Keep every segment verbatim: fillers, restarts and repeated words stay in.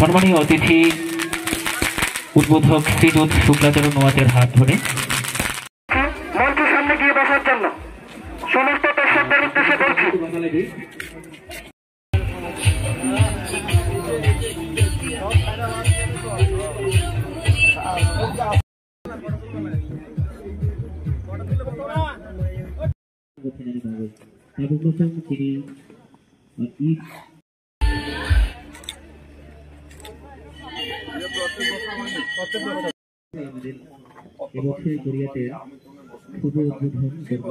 সম্মানীয় অতিথি উদ্বোধক শ্রীযুত শুক্লাচরণ নোয়াতের হাত ধরে। মঞ্চের সামনে গিয়ে বসার জন্য সমস্ত দর্শকদের উদ্দেশ্যে বলছি। আমাদের এবছর গড়িয়াতে শুভ উদ্বোধন করব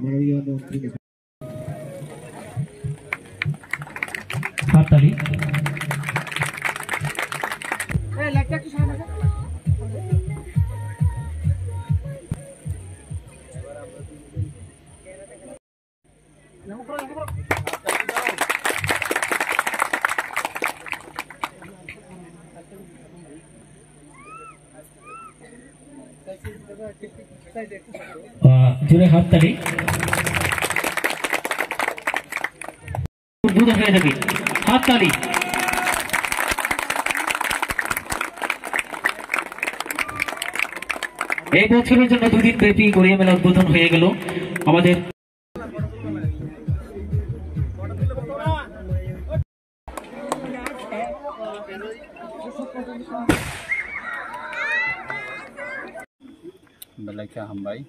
মাননীয় মন্ত্রী মহোদয়। হাততালি। আহ, জোরে হাততালি। উদ্বোধন হয়ে যাবে। হাততালি। এই বছরের জন্য দুদিন ব্যাপী গড়িয়া মেলা উদ্বোধন হয়ে গেল। আমাদের Belai khe hambai.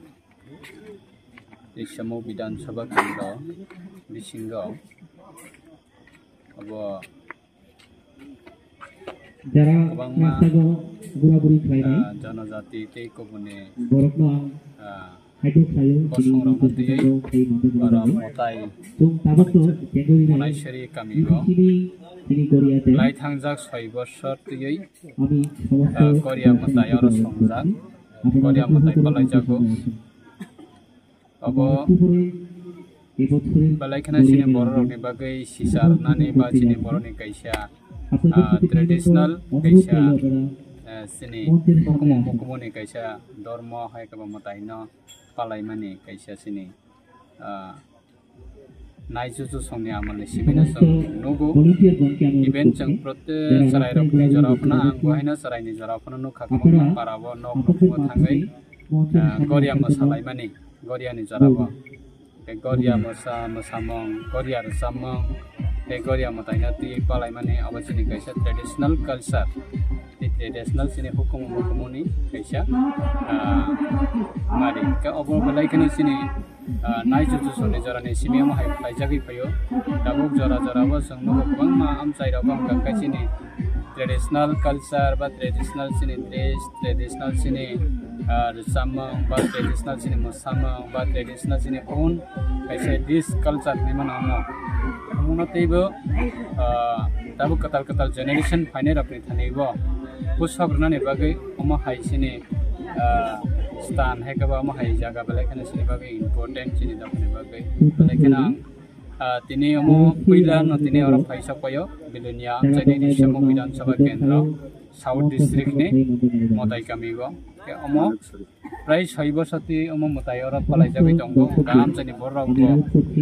Teisamo Bidhan Sabha Kendro bisingo abo jara kwbangma, rasta go gura guri khlainai, ah, janajati tei kubuni, borokno ang, ah, haido khlaio, bosong rokno twiwi oro mwtai Monaiswari kami o lai thangjak soi bosor twiwi, ah, Goria mwtai oro songjak, Goria mwtai palaijago. Abo belai kheno chini bororokni bagwi sisa rwnani ba chini borokni kaisa, ah, traditional kaisa, eh, chini hukumu mukumuni kaisa dormo hai khe bo mwtaino palaimani kaisa chini, ah, naichuchusongni amalni simino chwng nugo. Even chwng prote chwrairokni jorao phano ang bo haino chwraini jorao phano nukha kwbangma parao nok nukhungo thangwi, ah, Goria mwsalaimani, Goriani jorao. Tei Goria mwsa, mwsamung, Goria rwchapmung, tei Goria mwtaino twi palaimani abo chini kaisa traditional culture. Tei traditional chini hukumu mukumuni kaisa, ah, mari. Khe obo belai kheno chini, ah, naichuchusongni jorani simi omo hai khlaijagwi phaio. Tabuk jora jora o chwng nugo kwbangma amchai rok wngkha khe chini traditional culture ba traditional chini dress, traditional chini, ah, rwchapmung ba traditional chini mwsamung ba traditional chini own kaisa dish culture hinwi mano omo. Omono teibo, ah, tabuk kwtal kwtal generation phainai rokni thani bo bwswk rwnani bagwi omo hai chini, ah, stan hai khe bo omo hai jaga belai kheno chini bagwi important chini dopani bagwi. Belai kheno ang Ah, tini omo puila no tini oro phaisa paio, Bilonia, Chaini ni Semo Bidhan Sabha Kendro, South District ni Motai kami o. Khe omo prai soi bosor twi omo mwtai oro palaijagwi tongo. Kaham chani borok bo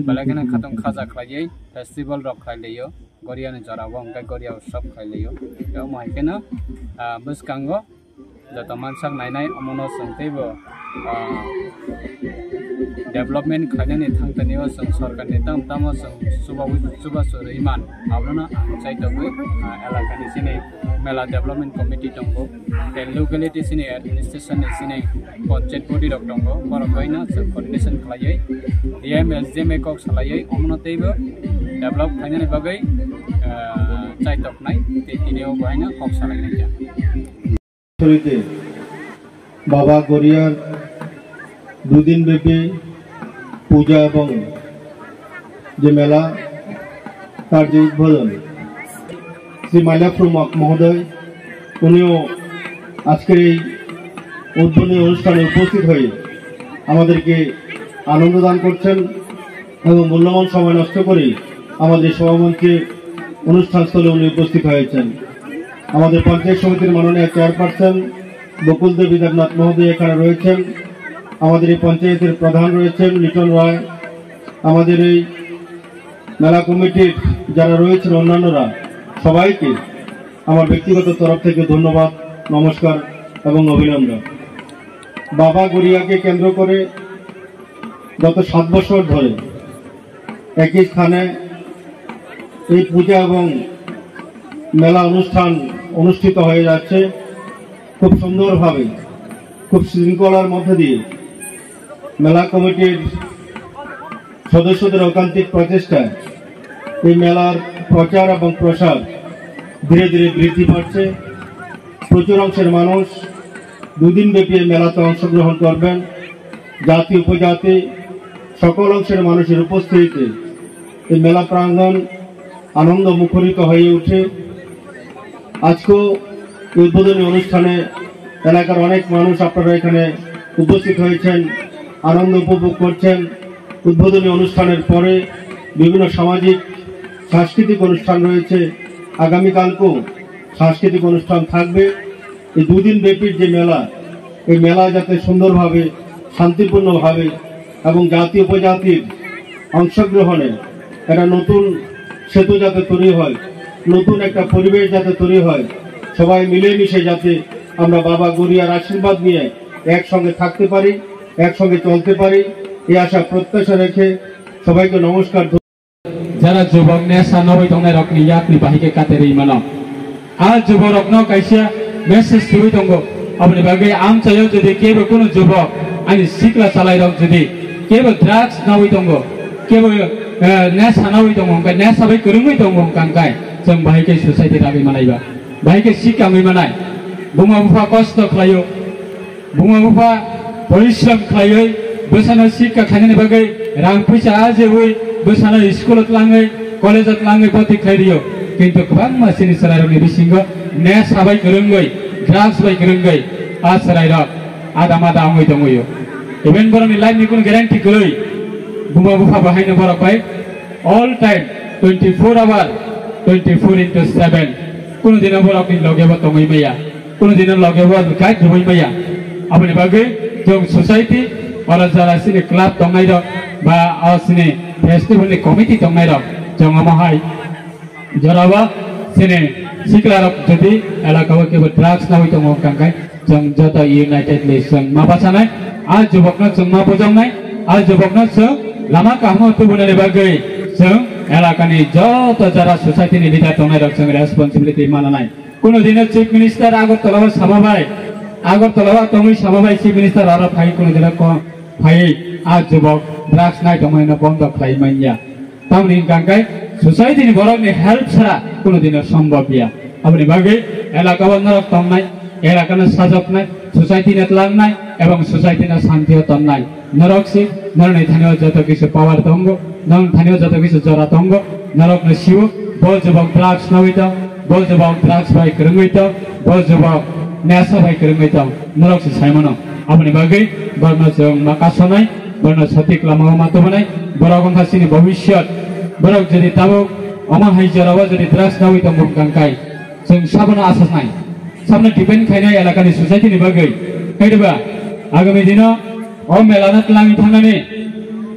belai kheno khatong khaja khlaiwi festival rok khlai laio, Goria ni jora o hwnkhe Goria utsav khlai laio. Khe omo hai kheno, ah, bwskango joto mansak nainai omono chwng teibo, ah, development khlainani thangtani o chwng sorkarni tam tamo chwng chubawi, chubachu rwi man, abono ang chaitogwi, ah, elakani chini mela development committee tongo, tei locality chini administration ni chini panchayat body rok tongo, borok baino chwng coordination khlaiwi D M S D M A kok salaiwi omono teibo develop khlainani bagwi, ah, chaitoknai tei tini o bahaino kok salainai ya. শরীরে বাবা গড়িয়ার দুদিনব্যাপী পূজা এবং যে মেলা, তার যে উদ্বোধন, শ্রী মাইলাফরু মক মহোদয়, উনিও আজকের এই উদ্বোধনী অনুষ্ঠানে উপস্থিত হয়ে আমাদেরকে আনন্দ দান করছেন এবং মূল্যবান সময় নষ্ট করে আমাদের সভামঞ্চে অনুষ্ঠানস্থলে উনি উপস্থিত হয়েছেন। আমাদের পঞ্চায়েত সমিতির মাননীয় চেয়ারপারসন বকুল দেবী দেবনাথ মহোদয় এখানে রয়েছেন, আমাদের এই পঞ্চায়েতের প্রধান রয়েছেন লিটন রায়, আমাদের এই মেলা কমিটির যারা রয়েছেন অন্যান্যরা, সবাইকে আমার ব্যক্তিগত তরফ থেকে ধন্যবাদ, নমস্কার এবং অভিনন্দন। বাবা গড়িয়াকে কেন্দ্র করে গত সাত বছর ধরে একই স্থানে এই পূজা এবং মেলা অনুষ্ঠান অনুষ্ঠিত হয়ে যাচ্ছে। খুব সুন্দরভাবে, খুব শৃঙ্খলার মধ্যে দিয়ে মেলা কমিটির সদস্যদের ঐকান্তিক প্রচেষ্টায় এই মেলার প্রচার এবং প্রসার ধীরে ধীরে বৃদ্ধি পাচ্ছে। প্রচুর অংশের মানুষ দুদিন ব্যাপী এই মেলাতে অংশগ্রহণ করবেন। জাতি উপজাতি সকল অংশের মানুষের উপস্থিতিতে এই মেলা প্রাঙ্গণ আনন্দ মুখরিত হয়ে ওঠে। আজকেও এই উদ্বোধনী অনুষ্ঠানে এলাকার অনেক মানুষ আপনারা এখানে উপস্থিত হয়েছেন, আনন্দ উপভোগ করছেন। উদ্বোধনী অনুষ্ঠানের পরে বিভিন্ন সামাজিক সাংস্কৃতিক অনুষ্ঠান রয়েছে। আগামীকালকেও সাংস্কৃতিক অনুষ্ঠান থাকবে। এই দুদিন ব্যাপী যে মেলা, এই মেলা যাতে সুন্দরভাবে, শান্তিপূর্ণভাবে এবং জাতি উপজাতির অংশগ্রহণে একটা নতুন সেতু যাতে তৈরি হয়, নতুন একটা পরিবেশ যাতে তৈরি হয়, সবাই মিলেমিশে যাতে আমরা বাবা গড়িয়ার আশীর্বাদ নিয়ে একসঙ্গে থাকতে পারি, একসঙ্গে চলতে পারি, এই আশা প্রত্যাশা রেখে সবাইকে নমস্কার। Jara jubok nesa nogwi tongnai rokni yakni bahai khe katerwi mano. A juborokno kaisa message tubui tongo. Aboni bagwi amchaio jodi kebo kunu jubok ani sikla chalairok jodi kebo drugs nawi tongo, kebo, eh, nesa nawi tongo, hwnkhe nesa bai kwrwngwi tongo hwnkha hwnkhe chwng bahai khe society ragwi manai ba, bahai khe sikangwi manai. Buma bupha kosto khlaio, buma bupha porishram khlaiwi bwsano sikha khlainani bagwi rang puisa ajewi bwsano school o tlangwi, college o tlangwi boti khlai rio. Kintu kwbangma chini chwrairokni bisingo nesa bai kwrwngwi, drugs bai kwrwngwi a chwrairok ada mada wngwi tongwio. Even borokni life ni kunu guarantee kwrwi. Buma bupha bo haino borok bai all time twenty four hour, twenty four into seven, kunu dino borokni loge bo tongwi maya. Kunu dino loge bo guide rwui maya. Aboni bagwi chwng society, oro jara chini club tongnai rok ba o chini festival ni committee tongnai rok, chwng omo hai jorao chini sikla rok jodi elaka o kebo drugs nawi tongo hwnkha hwnkhe chwng joto unitedly chwng ma bachanai, a jubokno chwng ma bujoknai, a jubokno chwng lama kahamo tubunani bagwi chwng elakani joto jara society ni leader tongnai rok chwng responsibility mananai. Kunu dino Chief Minister Agartala o sama bai, Agartala o tongwi sama bai Chief Minister aro phai kunu dino ko phai a jubok drugs nai tongmani no bondo khlai manya. Tamni hwnkha hwnkhe society ni borok ni help sara kunu dino sombhob ya. Aboni bagwi elaka o norok tongnai, elaka no sajoknai, society no tlangnai ebong society no shanti o tonnai. Norok si, norokni thani o joto kisu power tongo, norokni thani o joto kisu jora tongo, norok no siwo, bo jubok drugs nawi tong, bo jubok drugs bai kwrwngwi tong, bo jubok nesa bai kwrwngwi tong, norok si sai mano. Aboni bagwi borokno chwng ma kasonai, borokno sotik lama o ma tubunai, borok wngkha chini bobishyot, borok jodi tabuk omo hai jora o jodi drugs nawi tongo hwnkha hwnkhe chwng sabono asasnai, sabono depend khainai elakani society ni bagwi, kaidiba agami dino o mela no twlangwi thangnani,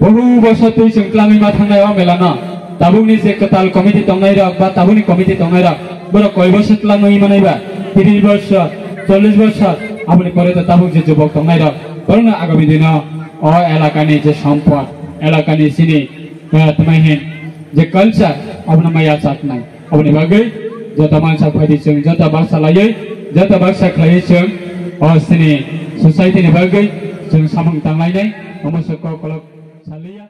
bohu bosor twi chwng twlangwi ma thangnai o mela no. Tabukni je kwtal committee tongnai rok ba tabukni committee tongnai rok, borok koi bosor twlangwi manai ba, tris bosor, chollish bosor, aboni pore to tabuk je jubok tongnai rok, borokno agami dino o elakani je sompod, elakani chini, eh, tmai hin je culture, abono maya chaknai. Aboni bagwi joto mansa phaidi chwng joto baksa laiwi, joto baksa khlaiwi chwng o chini society ni bagwi chwng samung tanglainai, omo se kok kolok saliya.